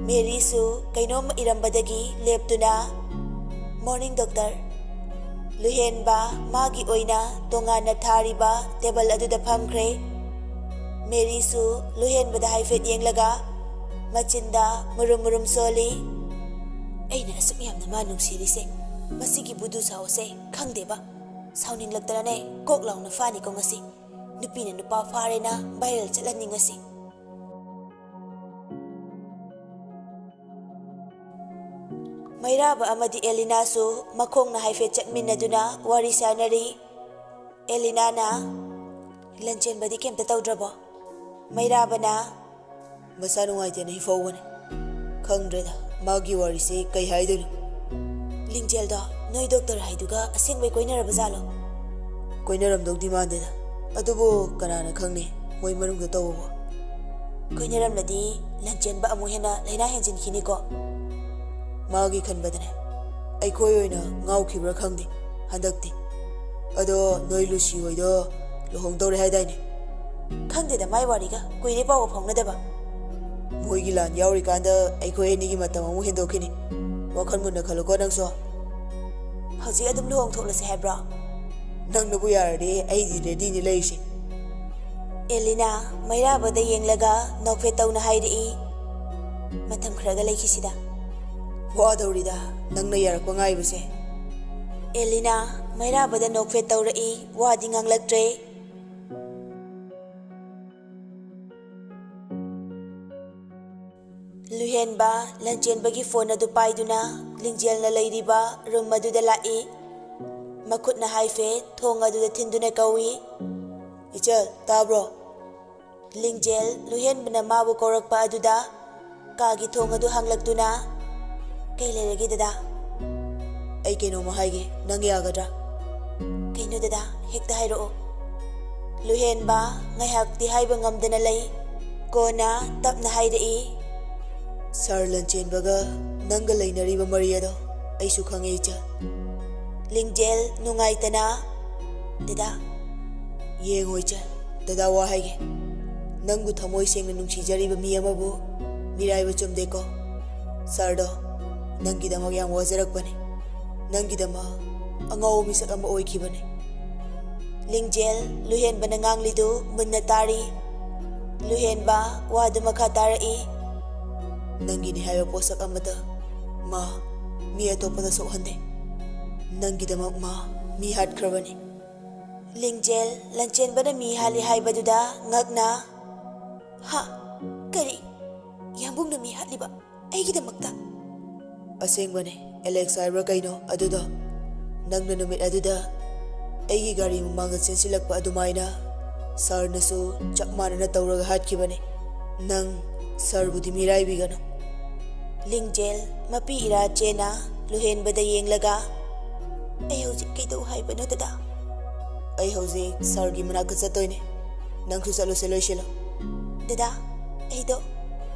ꯃꯦꯔꯤꯁꯨ ꯀꯩꯅꯣꯝꯃ ꯏꯔꯝꯕꯗꯒꯤ ꯂꯦꯞꯇꯨꯅ, "Morning, doctor꯫" ꯂꯨꯍꯦꯟꯕ ꯃꯥꯒꯤ ꯑꯣꯏꯅ ꯇꯣꯉꯥꯟꯅ ꯊꯥꯔꯤꯕ table ꯑꯗꯨꯗ ꯐꯝꯈ꯭ꯔꯦ꯫ ꯃꯦꯔꯤꯁꯨ ꯂꯨꯍꯦꯟꯕꯗ ꯍꯥꯏꯐꯦꯠ ꯌꯦꯡꯂꯒ ꯃꯆꯤꯟꯗ ꯃꯨꯔꯨꯝ ꯃꯨꯔꯨꯝ ꯁꯣꯜꯂꯤ꯫ ꯑꯩꯅ ꯑꯁꯨꯛ ꯌꯥꯝꯅ ꯃꯥ ꯅꯨꯡꯁꯤꯔꯤꯁꯦ, ꯃꯁꯤꯒꯤ ꯕꯨꯗꯨ ꯁꯥꯎꯁꯦ ꯈꯪꯗꯦꯕ꯫ ꯁꯥꯎꯅꯤꯡꯂꯛꯇꯅꯅꯦ ꯀꯣꯛ ꯂꯥꯎꯅ ꯐꯥꯅꯤꯀꯣ ꯉꯁꯤ꯫ ꯅꯨꯄꯤꯅ ꯅꯨꯄꯥ ꯐꯥꯔꯦꯅ ꯚꯥꯏꯔꯦꯜ ꯆꯠꯂꯅꯤ ꯉꯁꯤ꯫ ꯃꯩꯔꯥꯕ ꯑꯃꯗꯤ ꯑꯦꯂꯤꯅꯥꯁꯨ ꯃꯈꯣꯡꯅ ꯍꯥꯏꯐꯦꯠ ꯆꯠꯃꯤꯟꯅꯗꯨꯅ ꯋꯥꯔꯤ ꯁꯥꯅꯔꯤ꯫ ꯑꯦꯂꯤꯅꯥꯅ, "ꯂꯟꯆꯦꯟꯕꯗꯤ ꯀꯩꯝꯇ ꯇꯧꯗ꯭ꯔꯕꯣ?" ꯃꯩꯔꯥꯕꯅ, "ꯃꯁꯥ ꯅꯨꯡꯉꯥꯏꯇꯦꯅ ꯍꯤꯐꯧꯕꯅꯦ꯫ ꯈꯪꯗ꯭ꯔꯦꯗ, ꯃꯥꯒꯤ ꯋꯥꯔꯤꯁꯦ ꯀꯩ ꯍꯥꯏꯗꯣꯏꯅꯣ?" "ꯂꯤꯡꯖꯦꯜꯗꯣ ꯅꯣꯏ ꯗꯣꯛꯇꯔ ꯍꯥꯏꯗꯨꯒ ꯑꯁꯦꯡꯕꯩ ꯀꯣꯏꯅꯔꯕ ꯖꯥꯠꯂꯣ?" "ꯀꯣꯏꯅꯔꯝꯗꯧꯗꯤ ꯃꯥꯟꯗꯦꯗ, ꯑꯗꯨꯕꯨ ꯀꯅꯥꯅ ꯈꯪꯅꯤ ꯃꯣꯏ ꯃꯅꯨꯡꯗ ꯇꯧꯕꯕꯨ?" "ꯀꯣꯏꯅꯔꯝꯂꯗꯤ ꯂꯟꯆꯦꯟꯕ ꯑꯃꯨꯛ ꯍꯦꯟꯅ ꯂꯥꯏꯅꯥ ꯍꯦꯟꯖꯤꯟꯈꯤꯅꯤꯀꯣ?" "ꯃꯥꯒꯤ ꯈꯟꯕꯗꯅꯦ, ꯑꯩꯈꯣꯏ ꯑꯣꯏꯅ ꯉꯥꯎꯈꯤꯕ꯭ꯔꯥ ꯈꯪꯗꯦ ꯍꯟꯗꯛꯇꯤ꯫ ꯑꯗꯣ ꯅꯣꯏ ꯂꯨꯁꯤ ꯍꯣꯏꯗꯣ ꯂꯨꯍꯣꯡꯗꯧꯔꯦ ꯍꯥꯏꯗꯥꯏꯅꯦ?" "ꯈꯪꯗꯦꯗ, ꯃꯥꯏ ꯋꯥꯔꯤꯒ ꯀꯨꯏꯔꯦ ꯄꯥꯎꯒ ꯐꯥꯎꯅꯗꯕ꯫ ꯃꯣꯏꯒꯤ ꯂꯥꯟ ꯌꯥꯎꯔꯤꯀꯥꯟꯗ ꯑꯩꯈꯣꯏ ꯑꯅꯤꯒꯤ ꯃꯇꯝ ꯑꯃꯨꯛ ꯍꯦꯟꯗꯣꯛꯈꯤꯅꯤ꯫ ꯋꯥꯈꯜ ꯃꯨꯟꯅ ꯈꯜꯂꯨꯀꯣ ꯅꯪꯁꯨ꯫" "ꯍꯧꯖꯤꯛ ꯑꯗꯨꯝ ꯂꯨꯍꯣꯡꯊꯣꯛꯂꯁꯦ ꯍꯥꯏꯕ꯭ꯔꯣ?" "ꯅꯪꯅꯕꯨ ꯌꯥꯔꯗꯤ ꯑꯩꯗꯤ ꯔꯦꯗꯤꯅꯤ ꯂꯩꯔꯤꯁꯦ꯫" ꯑꯦꯂꯤꯅꯥ ꯃꯩꯔꯥꯕꯗ ꯌꯦꯡꯂꯒ ꯅꯣꯛꯐꯦꯠ ꯇꯧꯅ ꯍꯥꯏꯔꯛꯏ, "ꯃꯇꯝ ꯈꯔꯒ ꯂꯩꯈꯤꯁꯤꯗ꯫" "ꯋꯥꯗꯧꯔꯤꯗ ꯅꯪꯅ ꯌꯥꯔꯛꯄ ꯉꯥꯏꯕꯁꯦ꯫" ꯑꯦꯂꯤꯅꯥ ꯃꯩꯔꯥꯕꯗ ꯅꯣꯛꯐꯦꯠ ꯇꯧꯔꯛꯏ, ꯋꯥꯗꯤ ꯉꯥꯡꯂꯛꯇ꯭ꯔꯦ꯫ ꯂꯨꯍꯦꯟꯕ ꯂꯟꯆꯦꯟꯕꯒꯤ ꯐꯣꯟ ꯑꯗꯨ ꯄꯥꯏꯗꯨꯅ ꯂꯤꯡꯖꯦꯜꯅ ꯂꯩꯔꯤꯕ ꯔꯨꯝ ꯑꯗꯨꯗ ꯂꯥꯛꯏ꯫ ꯃꯈꯨꯠꯅ ꯍꯥꯏꯐꯦꯠ ꯊꯣꯡ ꯑꯗꯨꯗ ꯊꯤꯟꯗꯨꯅ ꯀꯧꯏ, "ꯏꯆꯜ, ꯇꯥꯕ꯭ꯔꯣ?" ꯂꯤꯡꯖꯦꯜ ꯂꯨꯍꯦꯟꯕꯅ ꯃꯥꯕꯨ ꯀꯧꯔꯛꯄ ꯑꯗꯨꯗ ꯀꯥꯒꯤ ꯊꯣꯡ ꯑꯗꯨ ꯍꯥꯡꯂꯛꯇꯨꯅ, "ꯀꯩ ꯂꯩꯔꯒꯦ ꯗꯗꯥ?" "ꯑꯩ ꯀꯩꯅꯣꯝꯃ ꯍꯥꯏꯒꯦ, ꯅꯪ ꯌꯥꯒꯗ꯭ꯔꯥ?" "ꯀꯩꯅꯣ ꯗꯗꯥ, ꯍꯦꯛꯇ ꯍꯥꯏꯔꯛꯑꯣ꯫" ꯂꯨꯍꯦꯟꯕ ꯉꯥꯏꯍꯥꯛꯇꯤ ꯍꯥꯏꯕ ꯉꯝꯗꯅ ꯂꯩ꯫ ꯀꯣꯟꯅ ꯇꯞꯅ ꯍꯥꯏꯔꯛꯏ, "ꯁꯥꯔ ꯂꯟꯆꯦꯟꯕꯒ ꯅꯪꯒ ꯂꯩꯅꯔꯤꯕ ꯃꯔꯤ ꯑꯗꯣ ꯑꯩꯁꯨ ꯈꯪꯉꯦ, ꯏꯆꯜ꯫" ꯂꯤꯡꯖꯦꯜ ꯅꯨꯡꯉꯥꯏꯇꯅ, "ꯗꯗꯥ꯫" "ꯌꯦꯡꯉꯣ ꯏꯆꯜ, ꯗꯗꯥ ꯋꯥ ꯍꯥꯏꯒꯦ꯫ ꯅꯪꯕꯨ ꯊꯃꯣꯏ ꯁꯦꯡꯅ ꯅꯨꯡꯁꯤꯖꯔꯤꯕ ꯃꯤ ꯑꯃꯕꯨ ꯃꯤꯔꯥꯏꯕ ꯆꯨꯝꯗꯦꯀꯣ꯫ ꯁꯥꯔꯗꯣ ꯅꯪꯒꯤꯗꯃꯛ ꯌꯥꯝ ꯋꯥꯖꯔꯛꯄꯅꯦ꯫ ꯅꯪꯒꯤꯗꯃꯛ ꯑꯉꯥꯎꯕ ꯃꯤꯁꯛ ꯑꯃ ꯑꯣꯏꯈꯤꯕꯅꯦ꯫" ꯂꯤꯡꯖꯦꯜ ꯂꯨꯍꯦꯟꯕꯅ ꯉꯥꯡꯂꯤꯗꯨ ꯃꯨꯟꯅ ꯇꯥꯔꯤ꯫ ꯂꯨꯍꯦꯟꯕ ꯋꯥꯗꯨ ꯃꯈꯥ ꯇꯥꯔꯛꯏ, "ꯅꯪꯒꯤꯅꯤ ꯍꯥꯏꯕ ꯄꯣꯠꯁꯛ ꯑꯃꯗ ꯃꯥ ꯃꯤ ꯑꯇꯣꯞꯄꯗ ꯁꯣꯛꯍꯟꯗꯦ꯫ ꯅꯪꯒꯤꯗꯃꯛ ꯃꯥ ꯃꯤ ꯍꯥꯠꯈ꯭ꯔꯕꯅꯤ꯫ ꯂꯤꯡꯖꯦꯜ ꯂꯟꯆꯦꯟꯕꯅ ꯃꯤ ꯍꯥꯠꯂꯤ ꯍꯥꯏꯕꯗꯨꯗ ꯉꯛꯅ, "ꯍꯥ? ꯀꯔꯤ? ꯌꯥꯝꯕꯨꯡꯅ ꯃꯤ ꯍꯥꯠꯂꯤꯕ? ꯑꯩꯒꯤꯗꯃꯛꯇ?" "ꯑꯁꯦꯡꯕꯅꯦ, ꯑꯦꯂꯦꯛꯁ ꯍꯥꯏꯕ꯭ꯔꯥ ꯀꯩꯅꯣ ꯑꯗꯨꯗꯣ꯫ ꯅꯪꯅ ꯅꯨꯃꯤꯠ ꯑꯗꯨꯗ ꯑꯩꯒꯤ ꯒꯥꯔꯤ ꯃꯃꯥꯡꯗ ꯆꯦꯟꯁꯤꯜꯂꯛꯄ ꯑꯗꯨꯃꯥꯏꯅ ꯁꯥꯔꯅꯁꯨ ꯆꯞ ꯃꯥꯟꯅꯅ ꯇꯧꯔꯒ ꯍꯥꯠꯈꯤꯕꯅꯦ꯫ ꯅꯪ ꯁꯥꯔꯕꯨꯗꯤ ꯃꯤꯔꯥꯏꯕꯤꯒꯅꯨ꯫" ꯂꯤꯡꯖꯦꯜ ꯃꯄꯤ ꯏꯔꯥ ꯆꯦꯅ ꯂꯨꯍꯦꯟꯕꯗ ꯌꯦꯡꯂꯒ, "ꯑꯩ ꯍꯧꯖꯤꯛ ꯀꯩꯗꯧ ꯍꯥꯏꯕꯅꯣ, ꯗꯗꯥ?" "ꯑꯩ ꯍꯧꯖꯤꯛ ꯁꯥꯔꯒꯤ ꯃꯅꯥꯛꯇ ꯆꯠꯇꯣꯏꯅꯦ꯫ ꯅꯪꯁꯨ ꯆꯠꯂꯨꯁꯦ, ꯂꯣꯏꯁꯤꯜꯂꯣ꯫" "ꯗꯗꯥ, ꯑꯩꯗꯣ..."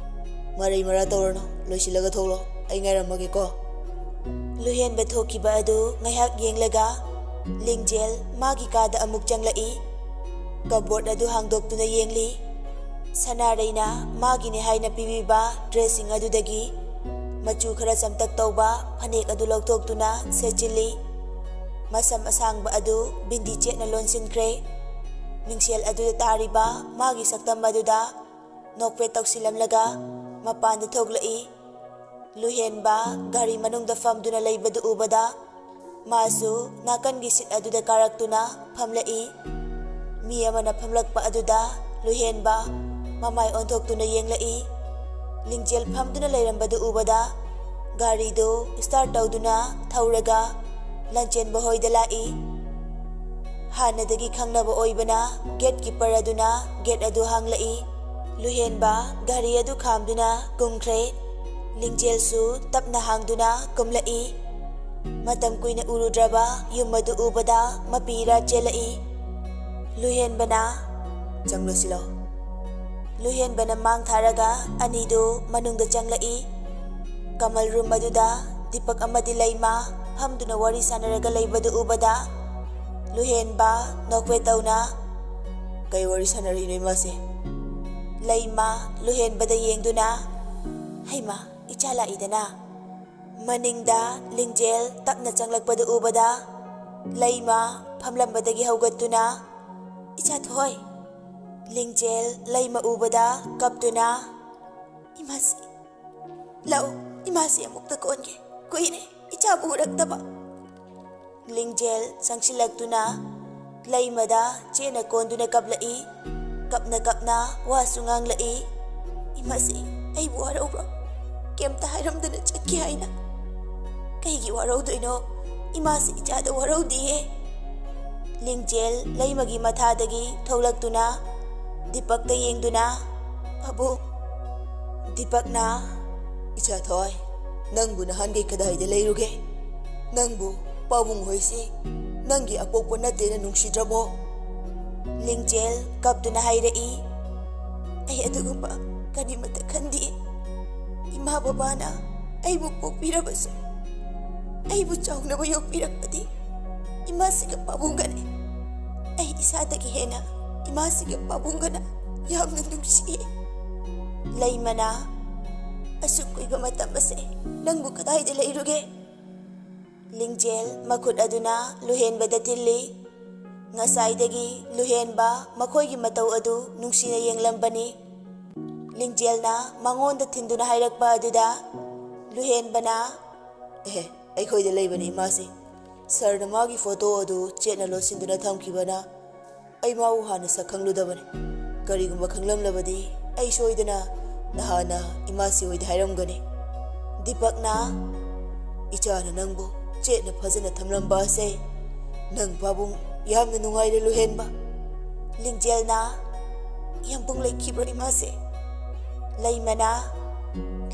"ꯃꯔꯩ ꯃꯔꯥ ꯇꯧꯔꯅꯨ, ꯂꯣꯏꯁꯤꯜꯂꯒ ꯊꯣꯛꯂꯣ꯫ ꯑꯩ ꯉꯥꯏꯔꯝꯃꯒꯦꯀꯣ꯫" ꯂꯨꯍꯦꯟꯕ ꯊꯣꯛꯈꯤꯕ ꯑꯗꯨ ꯉꯥꯏꯍꯥꯛ ꯌꯦꯡꯂꯒ, ꯂꯤꯡꯖꯦꯜ ꯃꯥꯒꯤ ꯀꯥꯗ ꯑꯃꯨꯛ ꯆꯪꯂꯛꯏ꯫ ꯀꯕꯣꯔꯗ ꯑꯗꯨ ꯍꯥꯡꯗꯣꯛꯇꯨꯅ ꯌꯦꯡꯂꯤ꯫ ꯁꯅꯥꯔꯩꯅ ꯃꯥꯒꯤꯅꯦ ꯍꯥꯏꯅ ꯄꯤꯕꯤꯕ ꯗ꯭ꯔꯦꯁꯁꯤꯡ ꯑꯗꯨꯗꯒꯤ ꯃꯆꯨ ꯈꯔ ꯆꯝꯇꯛ ꯇꯧꯕ ꯐꯅꯦꯛ ꯑꯗꯨ ꯂꯧꯊꯣꯛꯇꯨꯅ ꯁꯦꯠꯆꯤꯜꯂꯤ꯫ ꯃꯁꯝ ꯑꯁꯥꯡꯕ ꯑꯗꯨ ꯕꯤꯟꯗꯤ ꯆꯦꯠꯅ ꯂꯣꯟꯁꯤꯟꯈ꯭ꯔꯦ꯫ ꯃꯤꯡꯁꯦꯜ ꯑꯗꯨꯗ ꯇꯥꯔꯤꯕ ꯃꯥꯒꯤ ꯁꯛꯇꯝ ꯑꯗꯨꯗ ꯅꯣꯛꯐꯦꯠ ꯇꯧꯁꯤꯜꯂꯝꯂꯒ ꯃꯄꯥꯟꯗ ꯊꯣꯛꯂꯛꯏ꯫ ꯂꯨꯍꯦꯟꯕ ꯒꯥꯔꯤ ꯃꯅꯨꯡꯗ ꯐꯝꯗꯨꯅ ꯂꯩꯕꯗꯨ ꯎꯕꯗ, ꯃꯥꯁꯨ ꯅꯥꯀꯟꯒꯤ ꯁꯤꯠ ꯑꯗꯨꯗ ꯀꯥꯔꯛꯇꯨꯅ ꯐꯝꯂꯛꯏ꯫ ꯃꯤ ꯑꯃꯅ ꯐꯝꯂꯛꯄ ꯑꯗꯨꯗ ꯂꯨꯍꯦꯟꯕ ꯃꯃꯥꯏ ꯑꯣꯟꯊꯣꯛꯇꯨꯅ ꯌꯦꯡꯂꯛꯏ꯫ ꯂꯤꯡꯖꯦꯜ ꯐꯝꯗꯨꯅ ꯂꯩꯔꯝꯕꯗꯨ ꯎꯕꯗ, ꯒꯥꯔꯤꯗꯨ ꯁ꯭ꯇꯥꯔꯠ ꯇꯧꯗꯨꯅ ꯊꯧꯔꯒ ꯂꯟꯆꯦꯟꯕ ꯍꯣꯏꯗ ꯂꯥꯛꯏ꯫ ꯍꯥꯟꯅꯗꯒꯤ ꯈꯪꯅꯕ ꯑꯣꯏꯕꯅ ꯒꯦꯠ ꯀꯤꯄꯔ ꯑꯗꯨꯅ ꯒꯦꯠ ꯑꯗꯨ ꯍꯥꯡꯂꯛꯏ꯫ ꯂꯨꯍꯦꯟꯕ ꯒꯥꯔꯤ ꯑꯗꯨ ꯈꯥꯝꯗꯨꯅ ꯀꯨꯝꯈ꯭ꯔꯦ꯫ ꯂꯤꯡꯖꯦꯜꯁꯨ ꯇꯞꯅ ꯍꯥꯡꯗꯨꯅ ꯀꯨꯝꯂꯛꯏ꯫ ꯃꯇꯝ ꯀꯨꯏꯅ ꯎꯔꯨꯗ꯭ꯔꯕ ꯌꯨꯝ ꯑꯗꯨ ꯎꯕꯗ ꯃꯄꯤ ꯏꯔꯥ ꯆꯦꯜꯂꯛꯏ꯫ ꯂꯨꯍꯦꯟꯕꯅ, "ꯆꯪꯂꯁꯤꯂꯣ꯫" ꯂꯨꯍꯦꯟꯕꯅ ꯃꯥꯡ ꯊꯥꯔꯒ ꯑꯅꯤꯗꯨ ꯃꯅꯨꯡꯗ ꯆꯪꯂꯛꯏ꯫ ꯀꯃꯜ ꯔꯨꯝ ꯑꯗꯨꯗ ꯗꯤꯄꯛ ꯑꯃꯗꯤ ꯂꯩꯃ ꯐꯝꯗꯨꯅ ꯋꯥꯔꯤ ꯁꯥꯟꯅꯔꯒ ꯂꯩꯕꯗꯨ ꯎꯕꯗ, ꯂꯨꯍꯦꯟꯕ ꯅꯣꯛꯐꯦꯠ ꯇꯧꯅ, "ꯀꯩ ꯋꯥꯔꯤ ꯁꯥꯟꯅꯔꯤꯅꯣ ꯏꯃꯥꯁꯦ?" ꯂꯩꯃ ꯂꯨꯍꯦꯟꯕꯗ ꯌꯦꯡꯗꯨꯅ, "ꯍꯩꯃꯥ, ꯏꯆꯥ ꯂꯥꯛꯏꯗꯅ꯫" ꯃꯅꯤꯡꯗ ꯂꯤꯡꯖꯦꯜ ꯇꯞꯅ ꯆꯪꯂꯛꯄꯗꯨ ꯎꯕꯗ, ꯂꯩꯃ ꯐꯝꯂꯝꯕꯗꯒꯤ ꯍꯧꯒꯠꯇꯨꯅ, "ꯏꯆꯥ ꯊꯣꯏ!" ꯂꯤꯡꯖꯦꯜ ꯂꯩꯃ ꯎꯕꯗ ꯀꯞꯇꯨꯅ, "ꯏꯃꯥꯁꯤ, ꯂꯥꯛꯎ, ꯏꯃꯥꯁꯤ ꯑꯃꯨꯛꯇ ꯀꯣꯟꯒꯦ꯫ ꯀꯨꯏꯔꯦ ꯏꯆꯥꯕꯨ ꯎꯔꯛꯇꯕ꯫ ꯂꯤꯡꯖꯦꯜ ꯆꯪꯁꯤꯜꯂꯛꯇꯨꯅ ꯂꯩꯃꯗ ꯆꯦꯠꯅ ꯀꯣꯟꯗꯨꯅ ꯀꯞꯂꯛꯏ꯫ ꯀꯞꯅ ꯀꯞꯅ ꯋꯥꯁꯨ ꯉꯥꯡꯂꯛꯏ꯫ "ꯏꯃꯥꯁꯤ ꯑꯩꯕꯨ ꯋꯥꯔꯧꯕ꯭ꯔꯣ? ꯀꯩꯝꯇ ꯍꯥꯏꯔꯝꯗꯅ ꯆꯠꯈꯤ ꯍꯥꯏꯅ꯫ ꯀꯩꯒꯤ ꯋꯥꯔꯧꯗꯣꯏꯅꯣ? ꯏꯃꯥꯁꯤ ꯏꯆꯥꯗ ꯋꯥꯔꯧꯗꯤꯌꯦ꯫" ꯂꯤꯡꯖꯦꯜ ꯂꯩꯃꯒꯤ ꯃꯊꯥꯗꯒꯤ ꯊꯣꯛꯂꯛꯇꯨꯅ ꯗꯤꯄꯛꯇ ꯌꯦꯡꯗꯨꯅ, "ꯄꯥꯕꯨꯡ꯫" ꯗꯤꯄꯛꯅ, "ꯏꯆꯥ ꯊꯋꯥꯏ, ꯅꯪꯕꯨ ꯅꯍꯥꯟꯒꯩ ꯀꯗꯥꯏꯗ ꯂꯩꯔꯨꯒꯦ? ꯅꯪꯕꯨ ꯄꯥꯕꯨꯡ ꯍꯣꯏꯁꯤ ꯅꯪꯒꯤ ꯑꯄꯣꯛꯄ ꯅꯠꯇꯦꯅ ꯅꯨꯡꯁꯤꯗ꯭ꯔꯕꯣ?" ꯂꯤꯡꯖꯦꯜ ꯀꯞꯇꯨꯅ ꯍꯥꯏꯔꯛꯏ, "ꯑꯩ ꯑꯗꯨꯒꯨꯝꯕ ꯀꯔꯤꯃꯠꯇ ꯈꯟꯗꯦ꯫ ꯏꯃꯥ ꯕꯕꯥꯅ ꯑꯩꯕꯨ ꯄꯣꯛꯄꯤꯔꯕꯁꯨ, ꯑꯩꯕꯨ ꯆꯥꯎꯅꯕ ꯌꯣꯛꯄꯤꯔꯛꯄꯗꯤ ꯏꯃꯥꯁꯤꯒ ꯄꯥꯕꯨꯡꯒꯅꯤ꯫ ꯑꯩ ꯏꯁꯥꯗꯒꯤ ꯍꯦꯟꯅ ꯏꯃꯥꯁꯤꯒ ꯄꯥꯕꯨꯡꯒꯅ ꯌꯥꯝꯅ ꯅꯨꯡꯁꯤ꯫" ꯂꯩꯃꯅ, "ꯑꯁꯨꯛ ꯀꯨꯏꯕ ꯃꯇꯝ ꯑꯁꯦ ꯅꯪꯕꯨ ꯀꯗꯥꯏꯗ ꯂꯩꯔꯨꯒꯦ?" ꯂꯤꯡꯖꯦꯜ ꯃꯈꯨꯠ ꯑꯗꯨꯅ ꯂꯨꯍꯦꯟꯕꯗ ꯊꯤꯜꯂꯤ꯫ ꯉꯁꯥꯏꯗꯒꯤ ꯂꯨꯍꯦꯟꯕ ꯃꯈꯣꯏꯒꯤ ꯃꯇꯧ ꯑꯗꯨ ꯅꯨꯡꯁꯤꯅ ꯌꯦꯡꯂꯝꯕꯅꯤ꯫ ꯂꯤꯡꯖꯦꯜꯅ ꯃꯉꯣꯟꯗ ꯊꯤꯟꯗꯨꯅ ꯍꯥꯏꯔꯛꯄ ꯑꯗꯨꯗ ꯂꯨꯍꯦꯟꯕꯅ, "ꯑꯦꯍꯦ, ꯑꯩꯈꯣꯏꯗ ꯂꯩꯕꯅꯤ ꯏꯃꯥꯁꯤ꯫ ꯁꯥꯔꯅ ꯃꯥꯒꯤ ꯐꯣꯇꯣ ꯑꯗꯨ ꯆꯦꯠꯅ ꯂꯣꯠꯁꯤꯟꯗꯨꯅ ꯊꯝꯈꯤꯕꯅ ꯑꯩ ꯃꯥꯕꯨ ꯍꯥꯟꯅ ꯁꯛ ꯈꯪꯂꯨꯗꯕꯅꯤ꯫ ꯀꯔꯤꯒꯨꯝꯕ ꯈꯪꯂꯝꯂꯕꯗꯤ ꯑꯩ ꯁꯣꯏꯗꯅ ꯅꯍꯥꯟꯅ ꯏꯃꯥꯁꯤ ꯍꯣꯏꯗ ꯍꯥꯏꯔꯝꯒꯅꯤ꯫" ꯗꯤꯄꯛꯅ, "ꯏꯆꯥꯅ ꯅꯪꯕꯨ ꯆꯦꯠꯅ ꯐꯖꯅ ꯊꯝꯂꯝꯕ ꯑꯁꯦ ꯅꯪ ꯄꯥꯕꯨꯡ ꯌꯥꯝꯅ ꯅꯨꯡꯉꯥꯏꯔꯦ ꯂꯨꯍꯦꯟꯕ꯫" ꯂꯤꯡꯖꯦꯜꯅ, "ꯌꯥꯝꯕꯨꯡ ꯂꯩꯈꯤꯕ꯭ꯔꯣ ꯏꯃꯥꯁꯦ?" ꯂꯩꯃꯅ,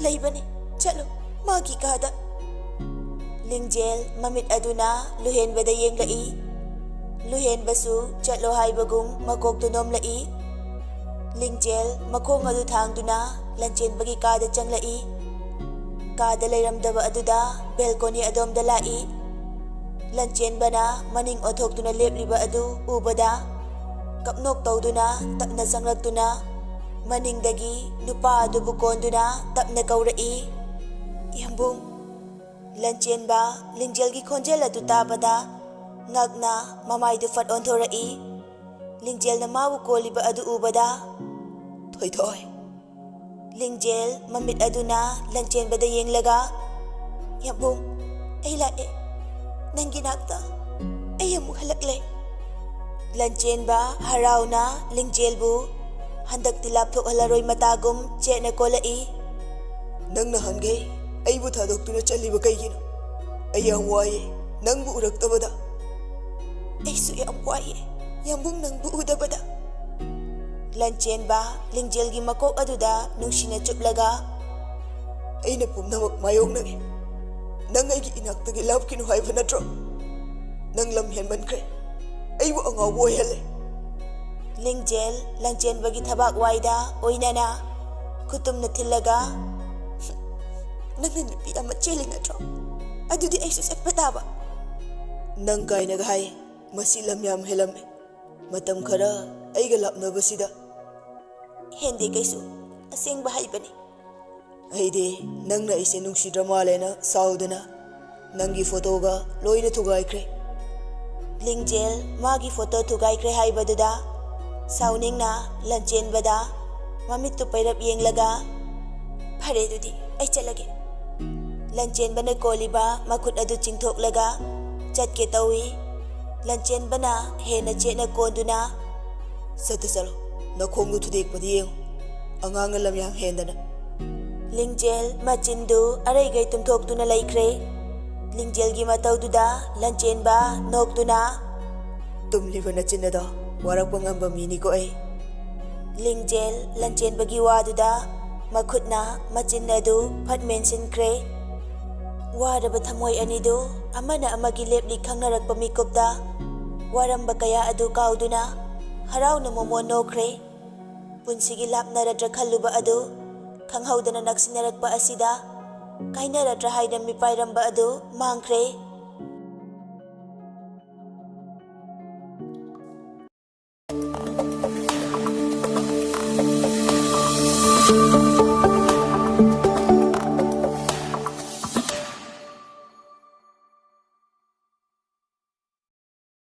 "ꯂꯩꯕꯅꯤ, ꯆꯠꯂꯨ ꯃꯥꯒꯤ ꯀꯥꯗ꯫" ꯂꯤꯡꯖꯦꯜ ꯃꯃꯤꯠ ꯑꯗꯨꯅ ꯂꯨꯍꯦꯟꯕꯗ ꯌꯦꯡꯂꯛꯏ꯫ ꯂꯨꯍꯦꯟꯕꯁꯨ ꯆꯠꯂꯣ ꯍꯥꯏꯕꯒꯨꯝ ꯃꯀꯣꯛꯇꯨ ꯅꯣꯝꯂꯛꯏ꯫ ꯂꯤꯡꯖꯦꯜ ꯃꯈꯣꯡ ꯑꯗꯨ ꯊꯥꯡꯗꯨꯅ ꯂꯟꯆꯦꯟꯕꯒꯤ ꯀꯥꯗ ꯆꯪꯂꯛꯏ꯫ ꯀꯥꯗ ꯂꯩꯔꯝꯗꯕ ꯑꯗꯨꯗ ꯕꯦꯜꯀꯣꯅꯤ ꯑꯗꯣꯝꯗ ꯂꯥꯛꯏ꯫ ꯂꯟꯆꯦꯟꯕꯅ ꯃꯅꯤꯡ ꯑꯣꯟꯊꯣꯛꯇꯨꯅ ꯂꯦꯞꯂꯤꯕ ꯑꯗꯨ ꯎꯕꯗ ꯀꯞꯅꯣꯛ ꯇꯧꯗꯨꯅ ꯇꯞꯅ ꯆꯪꯂꯛꯇꯨꯅ ꯃꯅꯤꯡꯗꯒꯤ ꯅꯨꯄꯥ ꯑꯗꯨꯕꯨ ꯀꯣꯟꯗꯨꯅ ꯇꯞꯅ ꯀꯧꯔꯛꯏ, "ꯌꯥꯝꯕꯨꯡ!" ꯂꯟꯆꯦꯟꯕ ꯂꯤꯡꯖꯦꯜꯒꯤ ꯈꯣꯟꯖꯦꯜ ꯑꯗꯨ ꯇꯥꯕꯗ ꯉꯛꯅ ꯃꯃꯥꯏꯗꯨ ꯐꯠ ꯑꯣꯟꯊꯣꯔꯛꯏ꯫ ꯂꯤꯡꯖꯦꯜꯅ ꯃꯥꯕꯨ ꯀꯣꯜꯂꯤꯕ ꯑꯗꯨ ꯎꯕꯗ, "ꯊꯣꯏꯊꯣꯏ!" ꯂꯤꯡꯖꯦꯜ ꯃꯃꯤꯠ ꯑꯗꯨꯅ ꯂꯟꯆꯦꯟꯕꯗ ꯌꯦꯡꯂꯒ, "ꯌꯥꯝꯕꯨꯡ, ꯑꯩ ꯂꯥꯛꯑꯦ꯫ ꯅꯪꯒꯤ ꯅꯥꯛꯇ ꯑꯩ ꯑꯃꯨꯛ ꯍꯜꯂꯛꯂꯦ꯫" ꯂꯟꯆꯦꯟꯕ ꯍꯔꯥꯎꯅ ꯂꯤꯡꯖꯦꯜꯕꯨ ꯍꯟꯗꯛꯇꯤ ꯂꯥꯞꯊꯣꯛꯍꯜꯂꯔꯣꯏ ꯃꯇꯥꯒꯨꯝ ꯆꯦꯠꯅ ꯀꯣꯜꯂꯛꯏ꯫ "ꯅꯪ ꯅꯍꯥꯟꯈꯩ ꯑꯩꯕꯨ ꯊꯥꯗꯣꯛꯇꯨꯅ ꯆꯠꯂꯤꯕ ꯀꯩꯒꯤꯅꯣ? ꯑꯩ ꯌꯥꯝ ꯋꯥꯏꯌꯦ ꯅꯪꯕꯨ ꯎꯔꯛꯇꯕꯗ꯫" "ꯑꯩꯁꯨ ꯌꯥꯝ ꯋꯥꯏꯌꯦ ꯌꯥꯝꯕꯨꯡ ꯅꯪꯕꯨ ꯎꯗꯕꯗ꯫" ꯂꯟꯆꯦꯟꯕ ꯂꯤꯡꯖꯦꯜꯒꯤ ꯃꯀꯣꯛ ꯑꯗꯨꯗ ꯅꯨꯡꯁꯤꯅ ꯆꯨꯞꯂꯒ, "ꯑꯩꯅ ꯄꯨꯝꯅꯃꯛ ꯃꯥꯌꯣꯛꯅꯒꯦ꯫ ꯅꯪ ꯑꯩꯒꯤ ꯏꯅꯥꯛꯇꯒꯤ ꯂꯥꯞꯈꯤꯅꯨ ꯍꯥꯏꯕ ꯅꯠꯇ꯭ꯔꯣ? ꯅꯪ ꯂꯝ ꯍꯦꯟꯃꯟꯈ꯭ꯔꯦ꯫ ꯑꯩꯕꯨ ꯑꯉꯥꯎꯕ ꯑꯣꯏꯍꯜꯂꯦ꯫" ꯂꯤꯡꯖꯦꯜ ꯂꯟꯆꯦꯟꯕꯒꯤ ꯊꯕꯥꯛ ꯋꯥꯏꯗ ꯑꯣꯏꯅꯅ ꯈꯨꯇꯨꯝꯅ ꯊꯤꯜꯂꯒ, "ꯅꯪꯅ ꯅꯨꯄꯤ ꯑꯃ ꯆꯦꯜꯂꯤ ꯅꯠꯇ꯭ꯔꯣ? ꯑꯗꯨꯗꯤ ꯑꯩꯁꯨ ꯆꯠꯄ ꯇꯥꯕ꯫" "ꯅꯪ ꯀꯥꯏꯅꯒ ꯍꯥꯏ, ꯃꯁꯤ ꯂꯝ ꯌꯥꯝ ꯍꯦꯜꯂꯝꯃꯦ꯫ ꯃꯇꯝ ꯈꯔ ꯑꯩꯒ ꯂꯥꯞꯅꯕꯁꯤꯗ꯫" "ꯍꯦꯟꯗꯦ ꯀꯩꯁꯨ, ꯑꯁꯦꯡꯕ ꯍꯥꯏꯕꯅꯤ꯫" "ꯑꯩꯗꯤ ꯅꯪꯅ ꯑꯩꯁꯦ ꯅꯨꯡꯁꯤꯗ꯭ꯔ ꯃꯥꯜꯂꯦꯅ ꯁꯥꯎꯗꯅ ꯅꯪꯒꯤ ꯐꯣꯇꯣꯒ ꯂꯣꯏꯅ ꯊꯨꯒꯥꯏꯈ꯭ꯔꯦ꯫" ꯂꯤꯡꯖꯦꯜ ꯃꯥꯒꯤ ꯐꯣꯇꯣ ꯊꯨꯒꯥꯏꯈ꯭ꯔꯦ ꯍꯥꯏꯕꯗꯨꯗ ꯁꯥꯎꯅꯤꯡꯅ ꯂꯟꯆꯦꯟꯕꯗ ꯃꯃꯤꯠꯇꯨ ꯄꯩꯔꯞ ꯌꯦꯡꯂꯒ, "ꯐꯔꯦ ꯑꯗꯨꯗꯤ ꯑꯩ ꯆꯠꯂꯒꯦ꯫" ꯂꯟꯆꯦꯟꯕꯅ ꯀꯣꯜꯂꯤꯕ ꯃꯈꯨꯠ ꯑꯗꯨ ꯆꯤꯡꯊꯣꯛꯂꯒ ꯆꯠꯀꯦ ꯇꯧꯏ꯫ ꯂꯟꯆꯦꯟꯕꯅ ꯍꯦꯟꯅ ꯆꯦꯠꯅ ꯀꯣꯟꯗꯨꯅ, "ꯆꯠꯇ ꯆꯠꯂꯣ, ꯅꯈꯣꯡꯗꯨ ꯊꯨꯗꯦꯛꯄꯗꯤ ꯌꯦꯡꯉꯨ, ꯑꯉꯥꯡꯅ ꯂꯝ ꯌꯥꯝ ꯍꯦꯟꯗꯅ꯫" ꯂꯤꯡꯖꯦꯜ ꯃꯆꯤꯟꯗꯨ ꯑꯔꯩꯒꯩ ꯇꯨꯝꯊꯣꯛꯇꯨꯅ ꯂꯩꯈ꯭ꯔꯦ꯫ ꯂꯤꯡꯖꯦꯜꯒꯤ ꯃꯇꯧꯗꯨꯗ ꯂꯟꯆꯦꯟꯕ ꯅꯣꯛꯇꯨꯅ, "ꯇꯨꯝꯂꯤꯕ ꯅꯆꯤꯟ ꯑꯗꯣ ꯋꯥꯔꯛꯄ ꯉꯝꯕ ꯃꯤꯅꯤꯀꯣ ꯑꯩ꯫" ꯂꯤꯡꯖꯦꯜ ꯂꯟꯆꯦꯟꯕꯒꯤ ꯋꯥꯗꯨꯗ ꯃꯈꯨꯠꯅ ꯃꯆꯤꯟ ꯑꯗꯨ ꯐꯠ ꯃꯦꯟꯁꯤꯟꯈ꯭ꯔꯦ꯫ ꯋꯥꯔꯕ ꯊꯃꯣꯏ ꯑꯅꯤꯗꯨ ꯑꯃꯅ ꯑꯃꯒꯤ ꯂꯦꯞꯂꯤ ꯈꯪꯅꯔꯛꯄ ꯃꯤꯀꯨꯞꯇ ꯋꯥꯔꯝꯕ ꯀꯌꯥ ꯑꯗꯨ ꯀꯥꯎꯗꯨꯅ ꯍꯔꯥꯎꯅ ꯃꯣꯃꯣꯟ ꯅꯣꯛꯈ꯭ꯔꯦ꯫ ꯄꯨꯟꯁꯤꯒꯤ ꯂꯥꯞꯅꯔꯗ꯭ꯔ ꯈꯜꯂꯨꯕ ꯑꯗꯨ ꯈꯪꯍꯧꯗꯅ ꯅꯛꯁꯤꯟꯅꯔꯛꯄ ꯑꯁꯤꯗ ꯀꯥꯏꯅꯔꯗ꯭ꯔ ꯍꯥꯏꯅ ꯃꯤꯄꯥꯏꯔꯝꯕ ꯑꯗꯨ ꯃꯥꯡꯈ꯭ꯔꯦ꯫